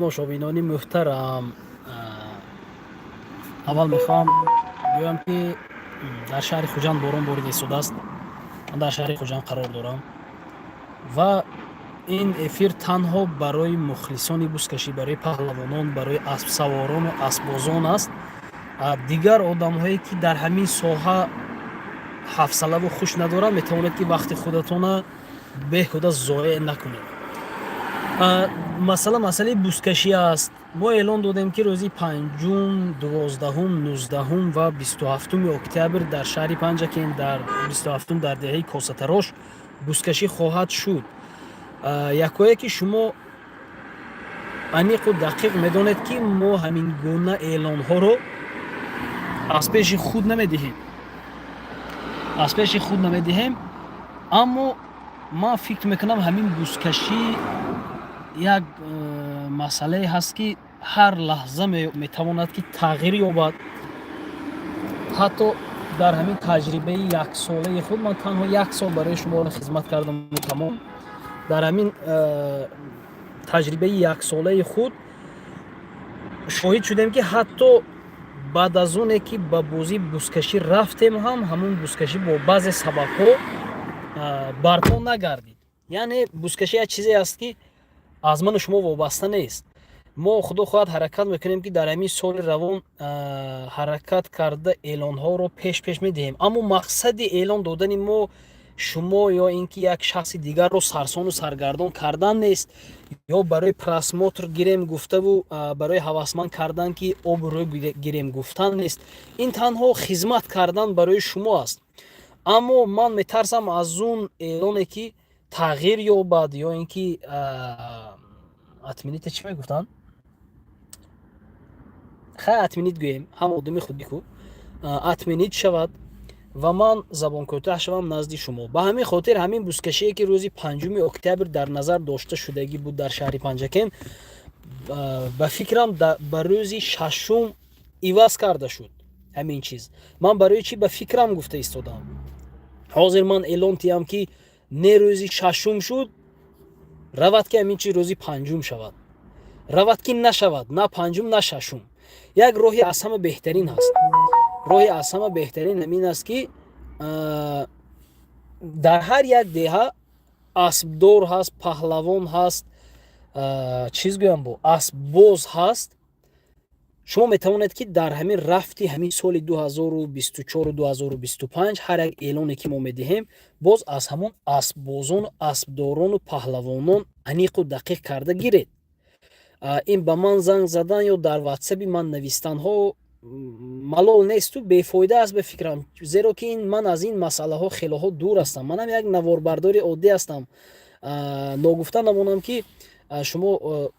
Тамошобинони муҳтарам, аввал мехоҳам гӯям, ки дар шаҳри Хуҷанд борон борида истодааст. Ман дар шаҳри Хуҷанд қарор дорам ва ин эфир танҳо барои мухлисони бузкашӣ, барои паҳлавонон, барои аспсаворону аспбозон аст. Дигар одамҳое, ки дар ҳамин соҳа ҳавсалаву хуш надоранд, метавонед, ки вақти худатона беҳуда зоеъ накунед. Масъала масъалаи бузкашӣ аст. Мо эълон додем, ки рӯзи 5-ум, 12-ум, 19-ум ва 27-уми октябр дар шаҳри Панҷакент, дар 27-ум дар деҳаи Косатарош бузкашӣ хоҳад шуд. Якое ки шумо аниқу дақиқ медонед, ки мо ҳамин гуна эълонҳоро аз пеши худ намедиҳем, аз пеши худ намедиҳем. Аммо ман фикр мекунам, ҳамин бузкашӣ як масъалае ҳаст, ки ҳар лаҳза метавонад, ки тағйир ёбад. Ҳатто дар ҳамин таҷрибаи яксолаи худ, ман танҳо як сол барои шумо хизмат кардаму тамом, дар ҳамин таҷрибаи яксолаи худ шоҳид шудем, ки ҳатто баъд аз оне ки ба бозии бузкашӣ рафтем ҳам, ҳамун бузкашӣ бо баъзе сабабҳо барпо нагардид. Яъне бузкашӣ як чизе аст, ки аз ману шумо вобаста нест. Мо, худо хоҳад, ҳаракат мекунем, ки дар ҳамин соли равон ҳаракат карда, эълонҳоро пеш пеш медиҳем. Аммо мақсади эълон додани мо шумо ё ин ки як шахси дигарро сарсону саргардон кардан нест, ё барои просмотр гирем гуфтаву барои ҳавасманд кардан, ки обрӯ гирем гуфтан нест. Ин танҳо хизмат кардан барои шумо аст. Аммо ман метарсам аз он эълоне, ки тағйир ёбад ё ин ки отменить, чӣ мегуфтанд? Хай, отменить гӯем, ҳам одами худӣ ку, отменить шавад ва ман забонкӯтаҳ шавам назди шумо. Ба ҳамин хотир ҳамин бузкашие, ки рӯзи 5-уми октябр дар назар дошта шудагӣ буд дар шаҳри Панҷакент, ба фикрам, ба рӯзи 6-ум иваз карда шуд ҳамин чиз. Ман барои чӣ ба фикрам гуфта истодам? Ҳозир ман эълон тиям, ки не, рӯзи 6-ум шуд, равад, ки ҳамин чиз рӯзи 5-ум шавад, равад, ки нашавад, на 5-ум, на 6-ум. Як роҳи аз ҳама беҳтарин ҳаст. Роҳи аз ҳама беҳтарин ҳамин аст, ки дар ҳар як деҳа аспдор ҳаст, паҳлавон ҳаст, чиз гӯям, бо аспбоз ҳаст. Шумо метавонед, ки дар ҳамин рафти ҳамин соли 2024, 2025 ҳар як эълоне, ки мо медиҳем, боз аз ҳамон аспбозону аспдорону паҳлавонон аниқу дақиқ карда гиред. Ин ба ман занг задан ё дар ватсаби ман навистанҳо малол несту бефоида аст, ба фикрам, зеро ки ин ман аз ин масъалаҳо хелоҳо дур ҳастам. Манам як наворбардори оддӣ ҳастам. Ногуфта намонам, ки шумо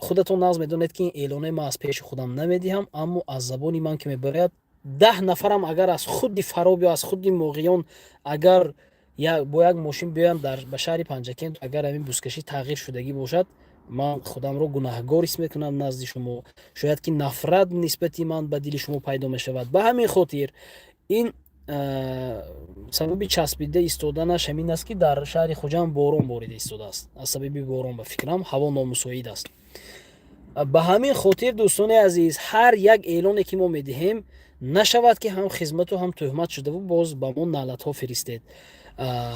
худатон нағз медонед, ки ин эълонаи ман аз пеши худам намедиҳам, аммо аз забони ман ки мебарояд, 10 нафарам агар аз худи Фароб ё аз худи Моғиён агар бо як мошин биёянд ба шаҳри Панҷакент, агар ҳамин бузкашӣ тағйир шудагӣ бошад, ман худамро гунаҳгор ҳис мекунам назди шумо. Шояд ки нафрат нисбати ман ба дили шумо пайдо мешавад. Ба ҳамин хотир ин сабаби часпида истоданаш ҳамин аст, ки дар шаҳри Хуҷанд борон борида истодааст. Аз сабаби борон, ба фикрам, ҳаво номусоид аст. Ба ҳамин хотир, дӯстони азиз, ҳар як эълоне, ки мо медиҳем, нашавад, ки ҳам хизмату ҳам тӯҳмат шудаву боз ба мо налатҳо фиристед.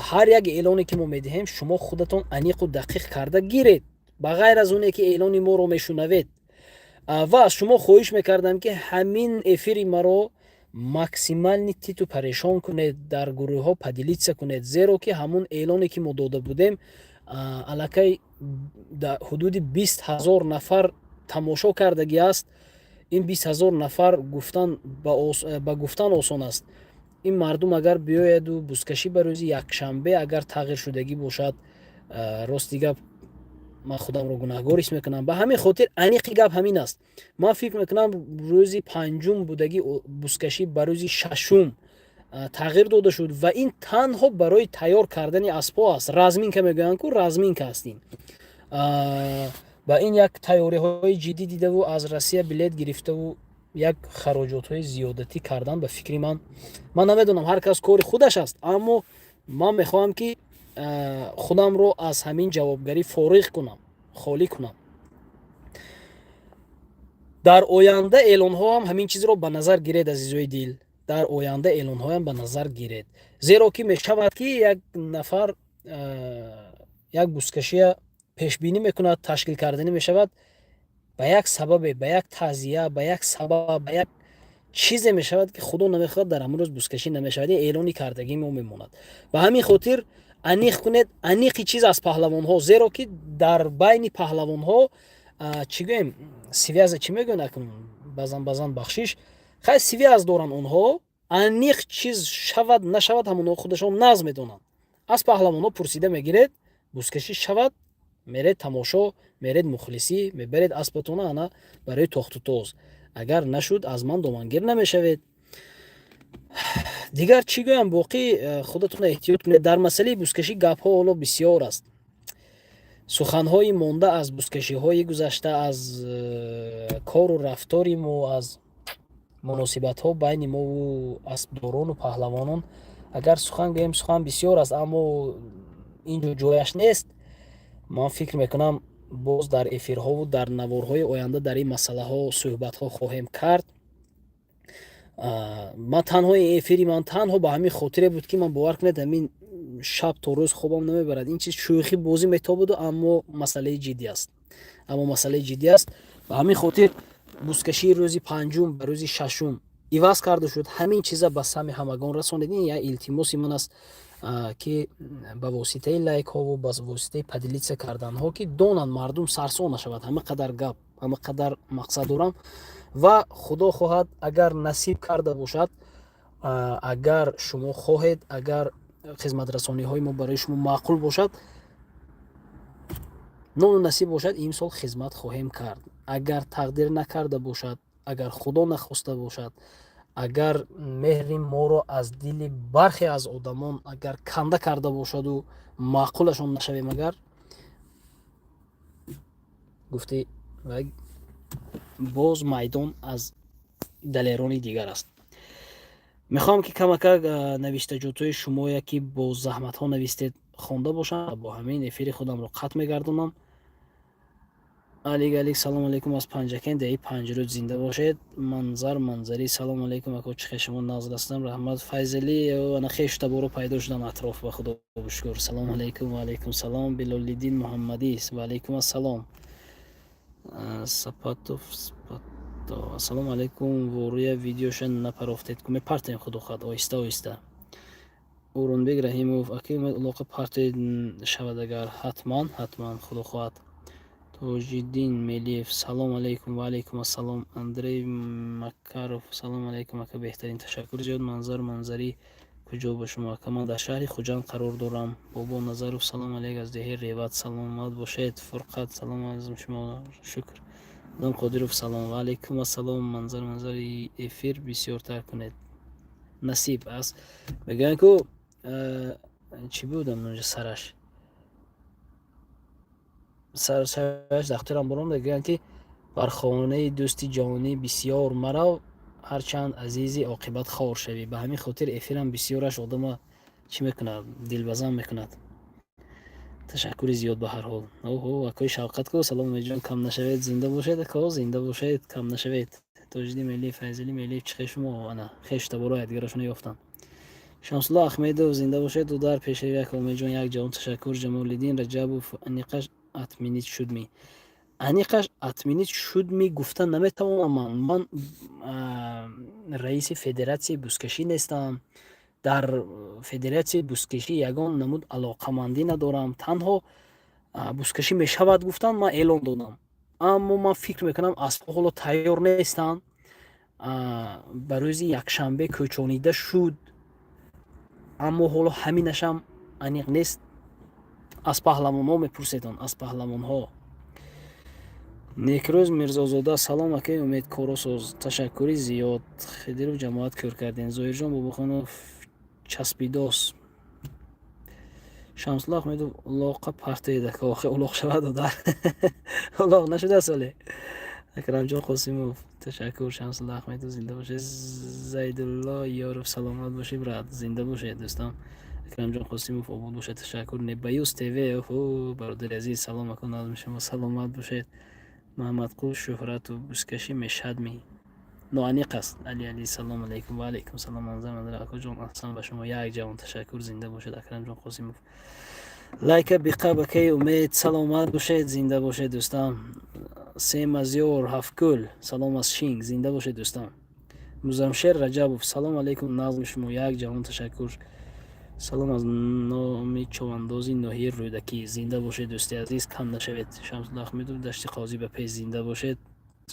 Ҳар як эълоне, ки мо медиҳем, шумо худатон аниқу дақиқ карда гиред, ба ғайр аз оне ки эълони моро мешунавед. Ва аз шумо хоҳиш мекардам, ки ҳамин эфири маро максимально титу парешон кунед, дар гурӯҳҳо поделиться кунед, зеро ки ҳамун эълоне, ки мо дода будем, аллакай ҳудуди 20 000 нафар тамошо кардагӣ аст. Ин 20 000 нафар гуфтан ба гуфтан осон аст. Ин мардум агар биёяду бузкашӣ ба рӯзи якшанбе агар тағйир шудагӣ бошад, рости гап, ман худамро гунаҳгор ҳис мекунам. Ба ҳамин хотир аниқи гап ҳамин аст. Ман фикр мекунам, рӯзи 5-ум будагӣ бузкашӣ ба рӯзи 6-ум тағйир дода шуд ва ин танҳо барои тайёр кардани аспҳо аст. Разминка мегӯянд ку, разминка аст ин. Ба ин як тайёриҳои ҷиддӣ дидаву аз Россия билет гирифтаву як хароҷотҳои зиёдатӣ кардан, ба фикри ман, ман намедонам, ҳар кас кори худаш аст, аммо ман мехоҳам, ки худамро аз ҳамин ҷавобгарӣ фориғ кунам, холӣ кунам. Дар оянда эълонҳо ҳам ҳамин чизро ба назар гиред, азизои дил, дар оянда эълонҳоям ба назар гиред, зеро ки мешавад, ки як нафар як бузкашия пешбинӣ мекунад, ташкил карданӣ мешавад, ба як сабабе, ба як таъзия, ба як сабаб, ба як чизе мешавад, ки худо намехоҳад, дар ҳамон рӯз бузкашӣ намешавад, ин эълони кардагии мо мемонад. Ба ҳамин хотир аниқ кунед, аниқи чиз аз паҳлавонҳо, зеро ки дар байни паҳлавонҳо, чӣ гӯем, связь а чӣ мегӯянд акнун, баъзан баъзан, бахшиш, хай, связь доранд онҳо. Аниқ чиз шавад, нашавад, ҳамонҳо худашон нағз медонанд. Аз паҳлавонҳо пурсида мегиред. Бузкашӣ шавад, меред тамошо, меред мухлисӣ, мебаред аспатона, ана барои тохтутоз. Агар нашуд, аз ман домангир намешавед. Дигар чӣ гӯям? Боқӣ худатон эҳтиёт кунед. Дар масъалаи бузкашӣ гапҳо ҳоло бисёр аст, суханҳои монда аз бузкашиҳои гузашта, аз кору рафтори мо, аз муносибатҳо байни мову аспдорону паҳлавонон. Агар сухан гӯем, сухан бисёр аст, аммо ин ҷо ҷояш нест. Ман фикр мекунам, боз дар эфирҳову дар наворҳои оянда дар ин масъалаҳо суҳбатҳо хоҳем кард. Ман танҳо эфири ман танҳо ба ҳамин хотире буд, ки ман, бовар кунед, ҳамин шаб то рӯз хобам намебарад. Ин чиз шӯхӣ бозӣ метобуду, аммо масъалаи ҷиддӣ аст, аммо масъалаи ҷиддӣ аст. Ба ҳамин хотир бузкашии рӯзи панҷум ба рӯзи шашум иваз карда шуд. Ҳамин чиза ба сами ҳамагон расонед. Ин як илтимоси ман аст, ки ба воситаи лайкҳову ба воситаи поделиться карданҳо, ки донанд мардум, сарсон нашавад. Ҳама қадар гап, ҳама қадар мақсад дорам. Ва худо хоҳад, агар насиб карда бошад, агар шумо хоҳед, агар хизматрасониҳои мо барои шумо маъқул бошад, нону насиб бошад, имсол хизмат хоҳем кард. Агар тақдир накарда бошад, агар худо нахоста бошад, агар меҳри моро аз дили бархе аз одамон агар канда карда бошаду маъқулашон нашавем, агар гуфти, боз майдон аз далерони дигар аст. Мехоҳам, ки камакак навиштаҷотҳои шумоя, ки бо заҳматҳо навистед, хонда бошам. Бо ҳамин эфири худамро қатъ мегардонам. Алик, алик, салом алейкум аз Панҷакент, деҳи Панҷрӯд, зинда бошед. Манзар Манзарӣ, салом алейкум, ако, чӣ хел шумо? Нағз ҳастам, раҳмат. Файзалӣ, ана хешу таборо пайдо шудан атроф, ба худо шукр. Салом алейкум. Ва алейкум салом. Билолиддин Муҳаммадӣ, ва алейкум ассалом. Сапатов, ассалому алейкум. Вория видеоша напарофтед ку? Мепартем, худо хоҳад, оҳиста оҳиста. Урунбек Раҳимов, аки умед, улоқа партоед шавад агар. Ҳатман, ҳатман, худо хоҳад. Тоҷиддин Мелиев, салом алейкум. Ва алейкум ассалом. Андрей Макаров, салом алейкум, ака, беҳтарин, ташаккур зиёд. Манзар Манзарӣ, куҷо ба шумо, ака? Ман дар шаҳри Хуҷанд қарор дорам. Бобо Назаров, салом алейк аз деҳаи Реват, саломат бошед. Фурқат, салом аз шумо, шукр. Одам Қодиров, салом. Ва алейкум ассалом. Манзар Манзари, эфир бисёртар кунед, насиб аст. Мегӯянд ку, чӣ будам онҷа, сараш сараш дахтирам буром. Мегӯянд, ки бар хонаи дӯсти ҷонӣ бисёр марав, ҳарчанд азизи, оқибат хор шавӣ. Ба ҳамин хотир эфирам бисёраш одама чӣ мекунад, дилбазан мекунад. Ташаккури зиёд ба ҳар ҳол. Оҳо, акои Шавқат ку, салом, Умедҷон, кам нашавед, зинда бошед, ако, зинда бошед, кам нашавед. Тоҷиддин Мелиев, Файзалӣ Мелиев, чӣ хел шумо? Ана хешу таборо якдигарашона ёфтанд. Шамсулло Ахмедов, зинда бошед, дудар, пешрави, ака Умедҷон, як ҷавон, ташаккур. Ҷамолиддин Раҷабов, аниқаш отменить шудми? Аниқаш отменить шудми гуфта наметавонам. Ман раиси федератсияи бузкашӣ нестам, дар федератсияи бузкашӣ ягон намуд алоқамандӣ надорам. Танҳо бузкашӣ мешавад гуфтан, ман эълон додам, аммо ман фикр мекунам, аспҳо ҳоло тайёр нестанд. Ба рӯзи якшанбе кӯчонида шуд, аммо ҳоло ҳаминашам аниқ нест. Аз паҳлавонҳо мепурседон, аз паҳлавонҳо. Некрӯз Мирзозода, салом, акаи Умед, коросоз, ташаккури зиёд. Хидиров, ҷамоат кӯр кардем. Зоҳирҷон Бобохонов, часпидос. Шамсулло Ахмедов, улоқа партоед, ака. Охи, улоқ шавад, додар, улоқ нашудааст оле. Акрамҷон Қосимов, ташаккур. Шамсулло Ахмедов, зинда бошед. Зайдулло Ёров, саломат бошед, брат, зинда бошед, дӯстам. Акрамҷон Қосимов, обод бошед, ташаккур. Небаюс ТВ, бародари азиз, салом, ака, шумо саломат бошед. Муҳаммадқул Шӯҳратов, бузкашӣ мешадми? Ноаниқ аст. Али Али, салом алейкум. Ва алейкум салом. Акоҷон, аҳсан ба шумо, як ҷавон, ташаккур, зинда бошед. Акрамҷон Қосимов, лайка биқа бакаи Умед, саломат бошед, зинда бошед, дӯстам. Семазёр Ҳафткӯл, салом аз Шинг, зинда бошед, дӯстам. Музамшер Раҷабов, салом алейкум, назми шумо, як ҷавон, ташаккур. Салом аз номи човандози ноҳияи Рӯдакӣ, зинда бошед, дӯсти азиз, кам нашавед. Шамсулло Аҳмедов, Дашти Қозӣ, ба пеш, зинда бошед.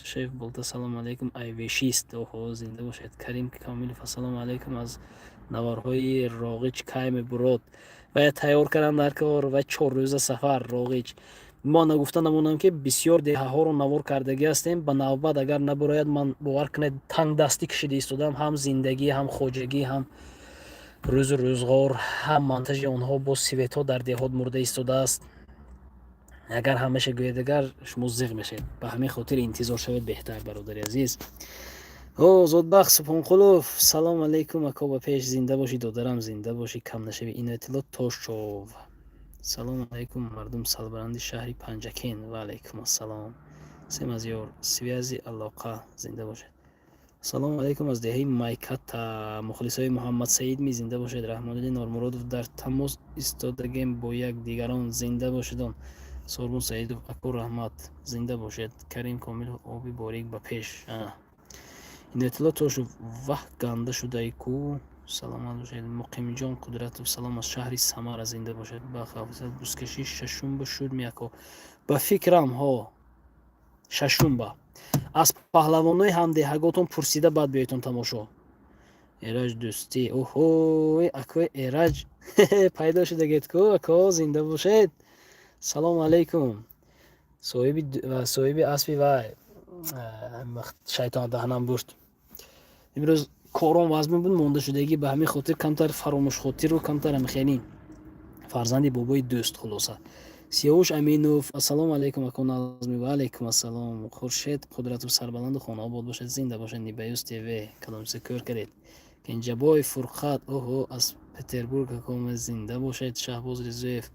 Шеф Болта, салому алейкум, айвешист, оҳо, зинда бошед. Карим Комилов, ассалому алейкум, аз наворҳои Роғич кай мебурод? Ва тайёр кардам дар кор ва 4 рӯза сафар Роғич. Мо нагуфта намонам, ки бисёр деҳаҳоро навор кардагӣ ҳастем. Ба навбат агар набурояд, ман, бовар кунед, тангдастӣ кашида истодам: ҳам зиндагӣ, ҳам хоҷагӣ, ҳам рӯзу рӯзғор, ҳам монтажи онҳо. Боз светҳо дар деҳот мурда истодааст. Агар ҳамаша гӯед, агар шумо зиғ мешавед. Ба ҳамин хотир интизор шавед беҳтар, бародари азиз. Озодбахт Субҳонқулов, салому алейкум, ако, ба пеш, зинда бошӣ, додарам, зинда бошӣ, кам нашавӣ. Иноятилло Тошов, салому алейкум, мардум сарбаланди шаҳри Панҷакен. Ва алейкум ассалом. Семазёр, связи, алоқа, зинда бошед. Ассалому алейкум аз деҳаи Майката, мухлисои Муҳаммадсаид ми, зинда бошед. Раҳмонулло Нормуродов, дар тамос истодагем бо якдигарон, зинда бошедон. Сорбон Саидов, ако, раҳмат, зинда бошед. Карим Комилов, оби борик, ба пеш. Иноятулло Тошев, ваҳ, ганда шудаи ку, саломат бошед. Муқимҷон Қудратов, салом аз шаҳри Самара, зинда бошед. Бахафзат, бузкашӣ шашумба шуд меако? Ба фикрам, ҳо, шашумба. Аз паҳлавонои ҳамдеҳаготон пурсида, баъд биёедтон тамошо. Эраҷ Дӯстӣ, оҳой, акои Эраҷ пайдо шудагед ку, ако, зинда бошед, салому алейкум. Соҳиби аспи вай шайтон даҳанам бурд. Имрӯз кором вазмин буд, мондашудагӣ, ба ҳамин хотир камтар фаромӯшхотиру камтар ҳамихелин фарзанди бобои дӯст. Хулоса, Сиёвуш Аминов, ассалому алайкум, ако Назми. Ва алайкум ассалом. Хуршед Қудратов, сарбаланду хонаобод бошед, зинда бошед. Нибаюз ТВ, кадомчизе кӯр кардед? Кенҷабой Фурқат, оҳо, аз Петербург, акоме, зинда бошед. Шаҳбоз Ризоев,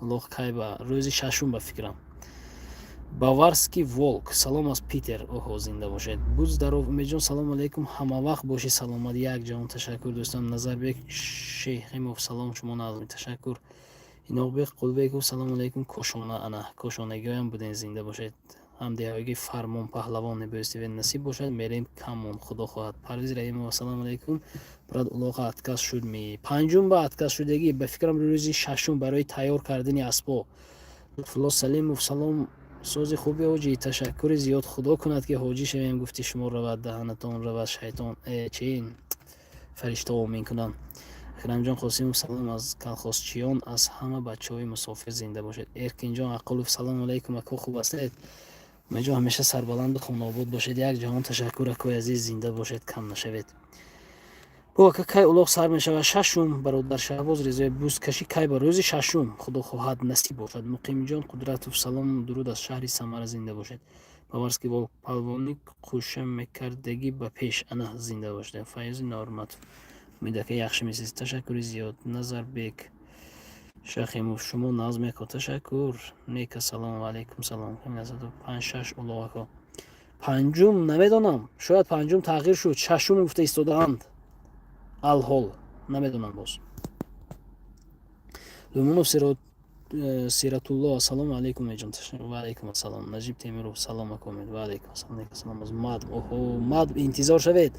аллоҳ кайба? Рӯзи шашум, ба фикрам. Баварский Волк, салом аз Питер, оҳо, зинда бошед. Будь здоров, Умедҷон, салому алайкум, ҳамавақт бошӣ саломат, як ҷаҳон ташаккур, дӯстам. Назарбек Шейхимов, салом шумо, Назми, ташаккур. Иноқбек Қулбеков, салому алайкум, Кошона, ана кошонагиҳоям будем, зинда бошед. Ҳамдеҳавигӣ Фармон Паҳлавон, небоистиве, насиб бошад, мерем камон, худо хоҳад. Парвиз Раҳимов, ассалому алайкум, брат, улоқа отказ шуд ми? Панҷум ба отказ шудагӣ, ба фикрам, рӯзи шашум барои тайёр кардани аспо. Лутфулло Салимов, салом, сози хуби ҳоҷӣ, ташаккури зиёд, худо кунад, ки ҳоҷӣ шавем. Гуфти шумо равад, даҳанатон равад шайтон, чи фаришта омин кунанд. Акрамҷон Қосимов, салом аз калхозчиён, аз ҳама бачаҳои мусофир, зинда бошед. Эркинҷон Ақулов, салому алайкум, ако, хуб ҳастед? Умедҷон, ҳамеша сарбаланду хонаобод бошед, як ҷаҳон ташаккур, акои азиз, зинда бошед, кам нашавед. Бо ака, кай улоқ сар мешавад? Шашум, бародар. Шаҳбоз Резоев, бузкашӣ кай? Ба рӯзи шашум, худо хоҳад, насиб бошад. Муқимҷон Қудратов, салому дуруд аз шаҳри Самара, зинда бошед. Баварский Волк, палвони қӯша мекардагӣ, ба пеш, ана, зинда бошед. Файёзи Норматов, умедака, яхши месиз, ташаккури зиёд. Назарбек Шахимов, шумо нағз меко, ташаккур. Нека, салом, алайкум салом. Панҷ, шаш улоқ, ако? Панҷум намедонам, шояд панҷум тағйир шуд, шашум гуфта истодаанд алҳол, намедонам боз. Лумонов Сиратулло, ассалому алайкум, эҷон. Ва алайкум ассалом. Наҷиб Темиров, салом, акомед. Ва алайкум ассалом. Салом аз Мадм, оҳо, Мадм, интизор шавед.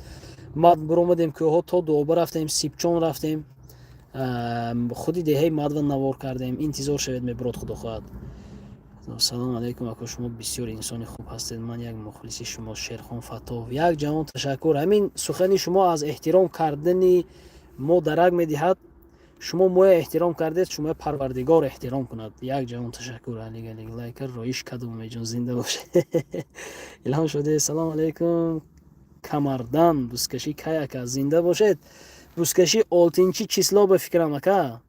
Мадм буромадем, кӯҳҳо то Дуоба рафтем, Сипчон рафтем, худи деҳаи Мадва навор кардем. Интизор шавед, мебурод, худо хоҳад. Салому алайкум, ако, шумо бисёр инсони хуб ҳастед, ман як мухлиси шумо. Шерхон Фаттоҳов, як ҷаҳон ташаккур. Ҳамин сухани шумо аз эҳтиром кардани мо дарак медиҳад. Шумо моя эҳтиром кардед, шумоя Парвардигор эҳтиром кунад. Як ҷаҳон ташаккур. Алигалиг лайка роиш кадум. Умедҷон, зинда бошед. Илҳом шуде, салому алайкум, Камардан, бузкашӣ кай, ака? Зинда бошед. Бузкашӣ олтинчи число, ба фикрам, ака.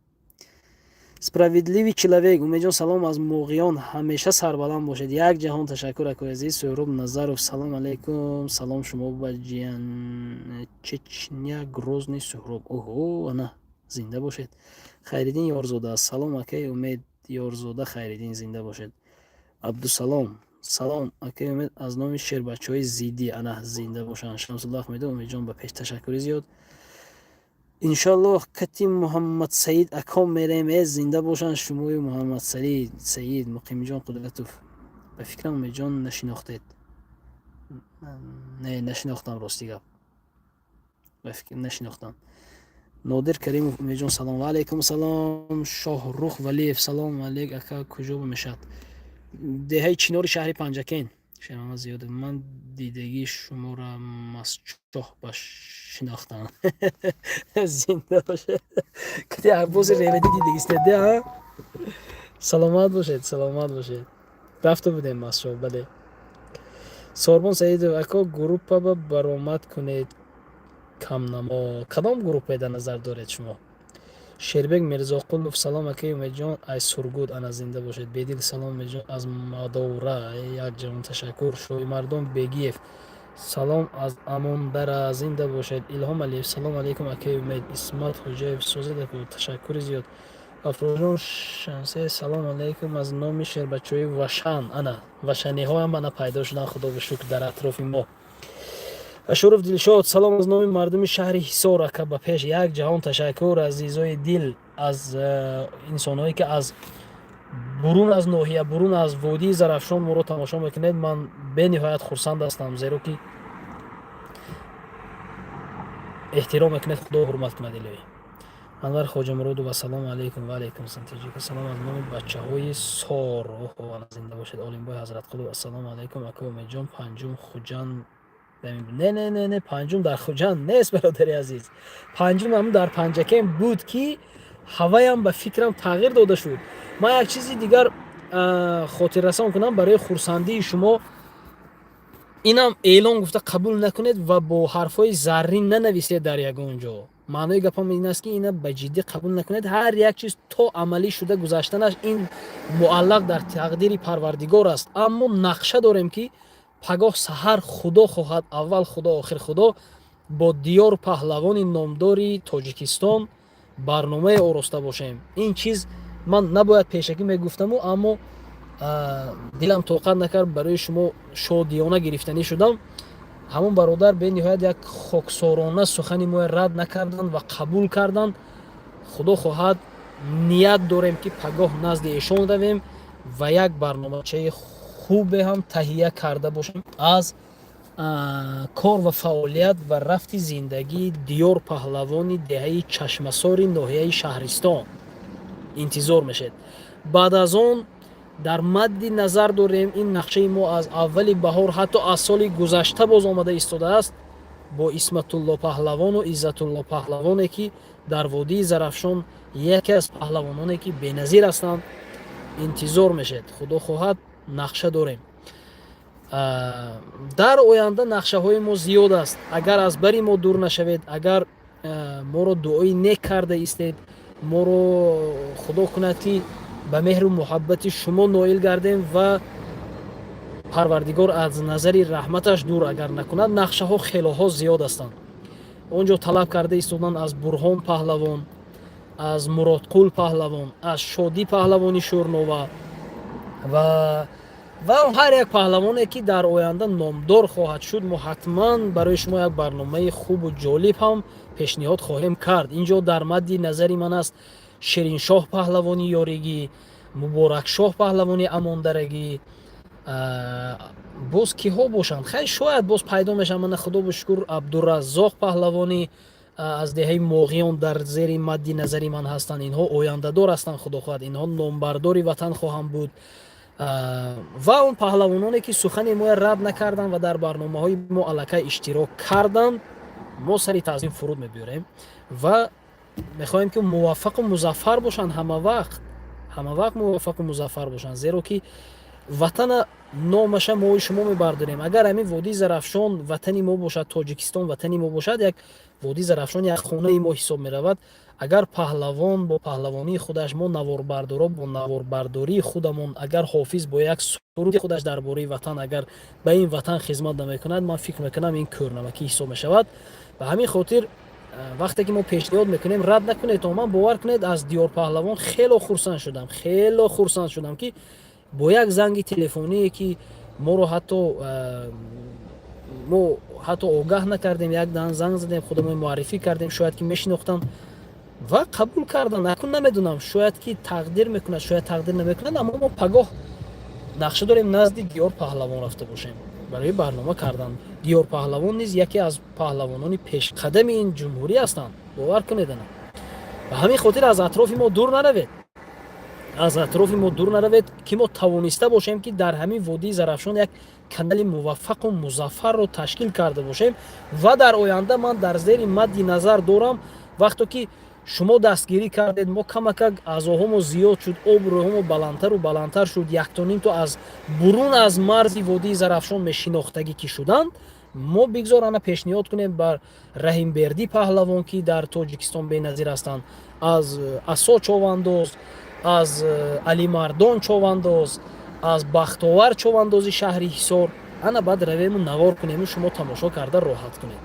Справедливый человек, Умедҷон, салом аз Муғиён, ҳамеша сарбаланд бошед, як ҷаҳон ташаккур, акои азиз. Сӯҳроб Назаров, салом алайкум, салом шумо ба ҷиян Чечня, Грозный. Сӯҳроб, оҳо, ана, зинда бошед. Хайриддин Ёрзода, салом, акаи Умед. Ёрзода Хайриддин, зинда бошед. Абдусалом. Салом, акаи Умед, аз номи шербачаҳои зиддӣ. Ана, зинда бошанд. Шамсулло Аҳмедов, Умедҷон, ба пеш, ташаккури зиёд. Иншоаллоҳ, кати Муҳаммадсаид аком мерем. Э, зинда бошанд шумои Муҳаммадсаид. Саид Муқимҷон Қудратов, ба фикрам, Умедҷон, нашинохтед. Не, нашинохтам, рости гап, ба фикр нашинохтам. Нодир Каримов, Умедҷон, салом. Ва алайкум салом. Шоҳрух Валиев, салом алейк, ака, куҷо мешавад? Деҳаи Чинори, шаҳри Панҷакен. Шермамад Зиёдов, ман дидагии шуморо Масчоҳ ба шинохтам. Зинда бошед. Кати Аббоси Реведӣ дидагистед, а? Саломат бошед, саломат бошед. Рафта будем Масчоҳ, бале. Сорбон Саидов, ако, группа ба баромад кунед камнамо. Кадом группае дар назар доред шумо? Шербек Мирзоқулов, салом, акаи Умедҷон, аз Сургут. Ана, зинда бошед. Бедил, салом, Умедҷон, аз Мадовра. Як ҷавон, ташаккур. Шоҳимардон Бегиев, салом аз Амондара, зинда бошед. Илҳом Алиев, салом алейкум, акаи Умед. Исмат Хоҷаев, созед, ако, ташаккури зиёд. Афрӯзҷон Шамсе, салом алейкум аз номи шербачаҳои Вашан. Ана, вашаниҳоам ана пайдо шуданд, худо ба шукр, дар атрофи мо. Ашуров Дилшод, салом аз номи мардуми шаҳри Ҳисор. Ака, ба пеш. Як ҷаҳон ташаккур, азизои дил, аз инсонҳое, ки аз бурун аз ноҳия, бурун аз водии Зарафшон моро тамошо мекунед. Ман бениҳоят хурсанд ҳастам, зеро ки эҳтиром мекунед. Худо ҳурмат кунад, илоҳӣ. Анвар Хоҷамуродов, ассалому алайкум. Ва алайкум ассалом. Тоҷика, салом аз номи бачаҳои Сор. Оҳо, зинда бошед. Олимбой Ҳазратқулов, ассалому алайкум, ака Умедҷон, панҷум Хуҷанд. Не, не, не, не, панҷум дар Хуҷанд нест, бародари азиз. Панҷум ҳам дар Панҷакент буд, ки ҳаваям ба фикрам тағйир дода шуд. Ман як чизи дигар хотиррасон кунам барои хурсандии шумо. Инам эълон гуфта қабул накунед ва бо ҳарфҳои заррин нанависед дар ягон ҷо. Маънои гапам ин аст, ки ина ба ҷиддӣ қабул накунед. Ҳар як чиз то амалӣ шуда гузаштанаш, ин муаллақ дар тақдири Парвардигор аст. Аммо нақша дорем, ки пагоҳ саҳар, Худо хоҳад, аввал Худо, охир Худо, бо Диёр паҳлавони номдори Тоҷикистон барномае ороста бошем. Ин чиз ман набояд пешакӣ мегуфтаму, аммо дилам тоқат накард, барои шумо шодиёна гирифтанӣ шудам. Ҳамон бародар бениҳоят як хоксорона сухани моя рад накарданд ва қабул карданд. Худо хоҳад, ният дорем, ки пагоҳ назди эшон равем ва як барномачаи хубе ҳам таҳия карда бошем аз кор ва фаъолият ва рафти зиндагии Диёр паҳлавони деҳаи Чашмасори ноҳияи Шаҳристон. Интизор мешед. Баъд аз он дар мадди назар дорем, ин нақшаи мо аз аввали баҳор, ҳатто аз соли гузашта боз омада истодааст, бо Исматулло паҳлавону Иззатулло паҳлавоне, ки дар водии Зарафшон яке аз паҳлавононе, ки беназир ҳастанд. Интизор мешед, Худо хоҳад, нақша дорем. Дар оянда нақшаҳои мо зиёд аст. Агар аз бари мо дур нашавед, агар моро дуои нек карда истед, моро Худо кунад, ки ба меҳру муҳаббати шумо ноил гардем ва Парвардигор аз назари раҳматаш дур агар накунад, нақшаҳо хелоҳо зиёд ҳастанд. Он ҷо талаб карда истоданд аз Бурҳон паҳлавон, аз Муродқул паҳлавон, аз Шодӣ паҳлавони Шӯрнова ва ҳар як паҳлавоне, ки дар оянда номдор хоҳад шуд. Мо ҳатман барои шумо як барномаи хубу ҷолиб ҳам пешниҳод хоҳем кард. Ин ҷо дар мадди назари ман аст Шириншоҳ паҳлавони Ёригӣ, Муборакшоҳ паҳлавони Амондарагӣ. Боз киҳо бошанд? Хай, шояд боз пайдо мешаванд. Мана, худо ба шукр, Абдураззоқ паҳлавони аз деҳаи Моғиён дар зери мадди назари ман ҳастанд. Инҳо ояндадор ҳастанд, худо хоҳад, инҳо номбардори ватан хоҳанд буд. Ва он паҳлавононе, ки сухани моя рад накарданд ва дар барномаҳои мо аллакай иштирок карданд, мо сари таъзим фуруд мебиёрем ва мехоҳем, ки муваффақу музаффар бошанд ҳама вақт, ҳама вақт муваффақу музаффар бошанд, зеро ки ватана номаша мои шумо мебардорем. Агар ҳамин водии Зарафшон ватани мо бошад, Тоҷикистон ватани мо бошад, як водии Зарафшон як хонаи мо ҳисоб меравад. Агар паҳлавон бо паҳлавонии худаш, мо наворбардоро бо наворбардории худамон, агар ҳофиз бо як суруди худаш дар бораи ватан, агар ба ин ватан хизмат намекунад, ман фикр мекунам, ин кӯрнамакӣ ҳисоб мешавад. Ба ҳамин хотир, вақте ки мо пешниҳод мекунем, рад накунед. То ман, бовар кунед, аз Диёр паҳлавон хело хурсанд шудам, хело хурсанд шудам, ки бо як занги телефоние, ки Моро ҳатто мо ҳатто огаҳ накардем, як дан занг задем, худамон муаррифӣ кардем, шояд ки мешинохтанд ва қабул карданд. Акун намедонам, шояд ки тақдир мекунад, шояд тақдир намекунад, аммо мо пагоҳ нақша дорем назди Диёр Паҳлавон рафта бошем барои барнома кардан. Диёр Паҳлавон низ яке аз паҳлавонони пешқадами ин ҷумҳурӣ ҳастанд, бовар кунед. Ана ба ҳамин хотир аз атрофи мо дур наравед, аз атрофи мо дур наравед, ки мо тавониста бошем, ки дар ҳамин водии Зарафшон як канали муваффақу музаффарро ташкил карда бошем. Ва дар оянда ман дар зери мадди назар дорам, вақто ки шумо дастгирӣ кардед, мо камакак аъзоҳомо зиёд шуд, обрӯҳомо баландтару баландтар шуд, яктоним то аз бурун аз марзи водии Зарафшон мешинохтагӣ ки шуданд, мо бигзор ана пешниҳод кунем бар Раҳимбердӣ паҳлавон, ки дар Тоҷикистон беназир ҳастанд, аз Асо Човандоз, аз Алимардон Човандоз, аз Бахтовар Човандози шаҳри Ҳисор. Ана баъд равему навор кунему шумо тамошо карда роҳат кунед.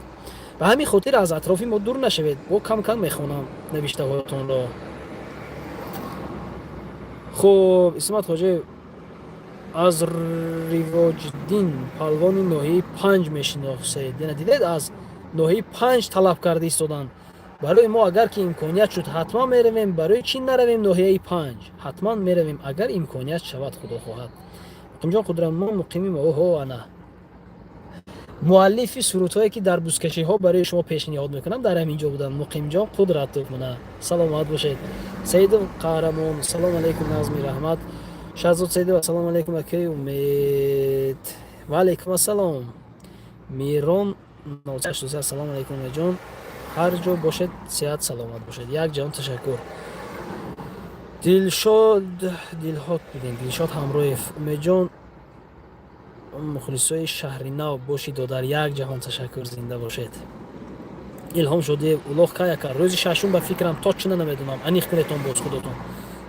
Ба ҳамин хотир аз атрофи мо дур нашавед. Бо кам кам мехонам навиштаҳоятонро. Хуб, Исмат Хоҷаев, аз Ривоҷиддин палвони ноҳияи Панҷ мешиносед? Яна дидед, аз ноҳияи Панҷ талаб карда истоданд барои мо. Агар ки имконият шуд, ҳатман меравем. Барои чӣ наравем ноҳияи Панҷ? Ҳатман меравем, агар имконият шавад, Худо хоҳад. Муқимҷон Қудратмон, муқими оҳо, ана муаллифи сурудҳое, ки дар бузкашиҳо барои шумо пешниҳод мекунам, дар ҳамин ҷо буданд. Муқимҷон Қудратов, мана, саломат бошед. Саидов Қаҳрамон, салому алайкум, назми раҳмат. Шаҳзод Саидов, ассалому алайкум, акаи Умед. Ва алайкум ассалом. Мирон, ассалому алайкум, Умедҷон, ҳар ҷо бошед, сеҳат саломат бошед. Як ҷаҳон ташаккур. Дилшод, Дилҳот будем, Дилшод Ҳамроев, Умедҷон, мухлисои шаҳри нав бошӣ, додар. Як ҷаҳон ташаккур, зинда бошед. Илҳом Шодиев, улоқ кай, ака? Рӯзи шашум ба фикрам, точно намедонам, аниқ кунетон боз худотон.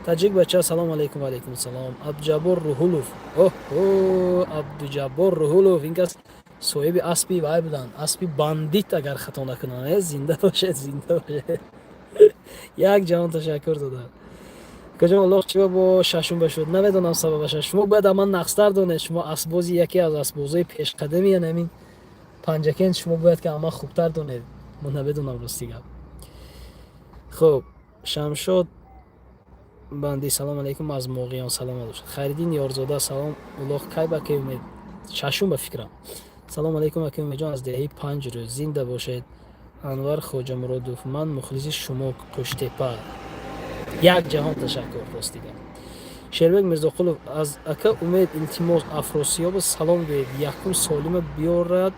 Таҷик бача, салому алайкум. Ва алайкум салом. Абдуҷаббор Руҳулов, оҳо, Абдуҷаббор Руҳулов, ин кас соҳиби аспи вай буданд, аспи Бандит, агар хато накунам. Зинда бошед, зинда бошед, як ҷаҳон ташаккур додар. Акаҷон, улоқ чиба бо шашум башуд? Намедонам сабабаша, шумо бояд аман нақстар донед. Шумо асбози, яке аз асбозои пешқадами янамин Панҷакент, шумо бояд ки аман хубтар донед, мо намедонам, рости гап. Хуб, Шамшод Банди, салому алайкум, аз Моғиён, саломат бошед. Хайриддин Ёрзода, салом, улоқ кай ба ки Умед? Шашум ба фикрам. Салому алайкум, ака Умедҷон, аз деҳаи Панҷ рӯз, зинда бошед. Анвар Хоҷамуродов, ман мухлиси шумо, Қӯштепа. Як ҷаҳон ташаккур, рости гап. Шербек Мирзоқулов, аз ака Умед илтимос, Афросиёбо салом гӯед, якум солима биёрад,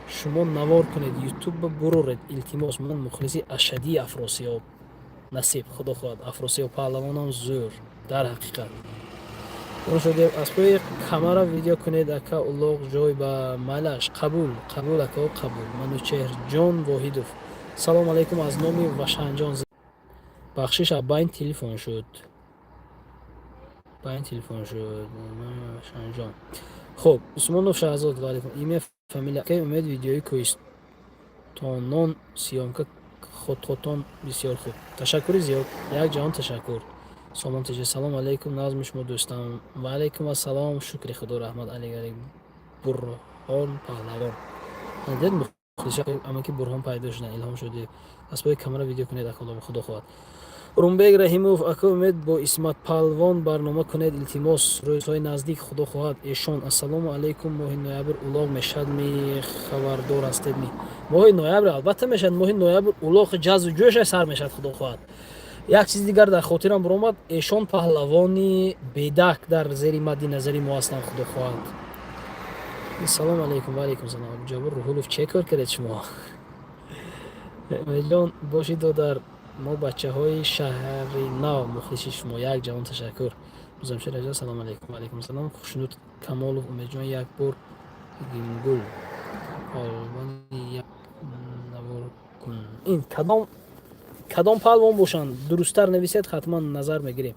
шумо навор кунед, ютубба буроред, илтимос, ман мухлиси ашаддии Афросиёб. Насиб, Худо хоҳад. Афросиёб паҳлавонам зӯр дар ҳақиқат. Шодиев, аспои камара видео кунед, ака, улоқ ҷой ба майлаш. Қабул, қабул, ако, қабул. Манучеҳрҷон Воҳидов, салому алайкум, аз номи Вашанҷон. Бахшиш, байн телефон шуд, байн телефон шуд. Вашанҷон. Хуб, Усмонов Шаҳзод, ваалайкум, имя, фамилия. Акаи Умед, видеои кӯҳистонон съёмка хототон бисёр хуб, ташаккури зиёд, як ҷаҳон ташаккур. Сомон Теҷа, салому алайкум, назми шумо дӯстам. Ва алайкум ассалом, шукри Худо, раҳмат. Алигари Бурҳон паҳлавон, дед амаки Бурҳон пайдо шудан. Илҳом шудӣ, аспои камера видео кунед, аколо, Худо хоҳад. Румбек Раҳимов, ака Умед, бо Исмат Палвон барнома кунед, илтимос. Рӯзҳои наздик, Худо хоҳад. Эшон, ассалому алайкум, моҳи ноябр улоғ мешавад ми, хабардор ҳастед ми? Моҳи ноябр албатта мешавад. Моҳи ноябр улоғи ҷазу ҷӯша сар мешавад, Худо хоҳад. Як чизи дигар дар хотирам баромад: эшон паҳлавони бедак дар зери мадди назари мо ҳастанд, Худо хоҳад. Салому алайкум. Ва алайкум салом. Абдуҷаббор Руҳулов, че кор кардед шумо? Умедҷон бошӣ, додар, мо бачаҳои шаҳри нав мухлиси шумо. Як ҷаҳон ташаккур. Музамшер аҷа, салому алайкум. Ва алайкум салом. Хушнуд Камолов, Умедҷон, як бор Гимгул палвони як навор кун. Ин кадом палвон бошанд, дурусттар нависед, ҳатман назар мегирем.